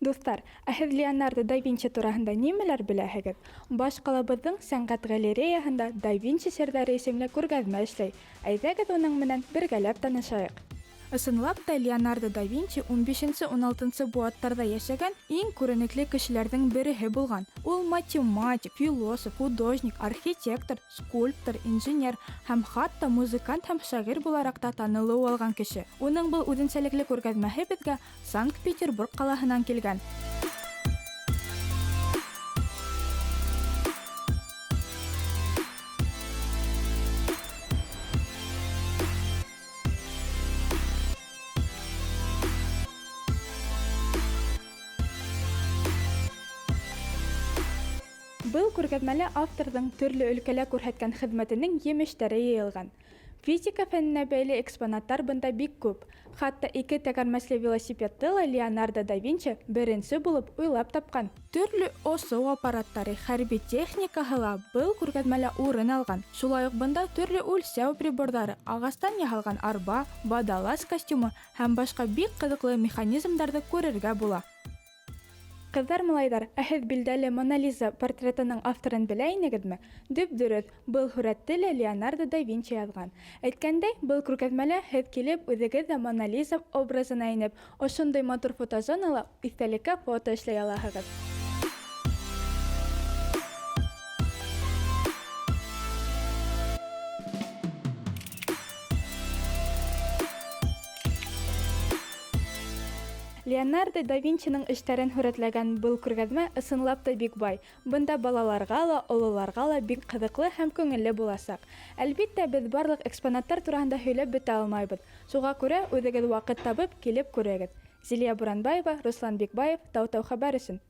Дуҫтар, ә һеҙ Леонардо да Винчи тураһында нимәләр беләһегеҙ? Баш ҡалабыҙҙың сәнғәт галереяһында Да Винчи серҙәре исемле күргәҙмә эшләй. Әйҙәгеҙ уның менән бергәләп танышайыҡ. Ысынлап та Леонардо да Винчи унбишенсе-уналтынсы быуаттарҙа йәшәгән иң күренекле кешеләрҙең береһе булған. Ул математик, философ, художник, архитектор, скульптор, инженер һәм хатта музыкант һәм шағир булараҡ та танылыу алған кеше. Уның был үҙенсәлекле күргәҙмәһе беҙгә Санкт-Петербург ҡалаһынан килгән. Был күргәҙмәлә авторҙың төрлө өлкәлә күрһәткән хеҙмәтенең емештәре йыйылған. Физика фәненә бәйле экспонаттар бында бик күп. Хатта ике тәгәрмәсле велосипедты ла Леонардо да Винчи беренсе булып уйлап тапҡан. Төрлө осоу аппараттары, хәрби техникаһы ла был күргәҙмәлә урын алған. Шулай уҡ бында төрлө үлсәү приборҙары, ағастан яһалған арба, водолаз костюмы һәм башҡа бик ҡыҙыҡлы механизмдарҙы күрергә була. Ҡыҙҙар-малайҙар, ә һеҙ билдәле Мона Лиза портретының авторын белә инегеҙме? Дөп-дөрөҫ, был һүрәтте лә Леонардо да Винчи яҙған. Әйткәндәй, был күргәҙмәлә һеҙ килеп, үҙегеҙ ҙә Мона Лиза образына инеп, ошондай матур фотозонала иҫтәлеккә фото эшләй алаһығыҙ. Леонардо да Винчиның эштәрен һүрәтләгән был күргәҙмә ысынлап та бик бай. Бында балаларға ла, ололарға ла бик ҡыҙыҡлы һәм күңелле буласаҡ. Әлбиттә, беҙ барлыҡ экспонаттар тураһында һөйләп бөтә алмайбыҙ. Шуға күрә үҙегеҙ ваҡыт табып, килеп күрегеҙ. Зилия Буранбаева, Руслан Бикбаев, Тау-Тау хәбәр өсөн.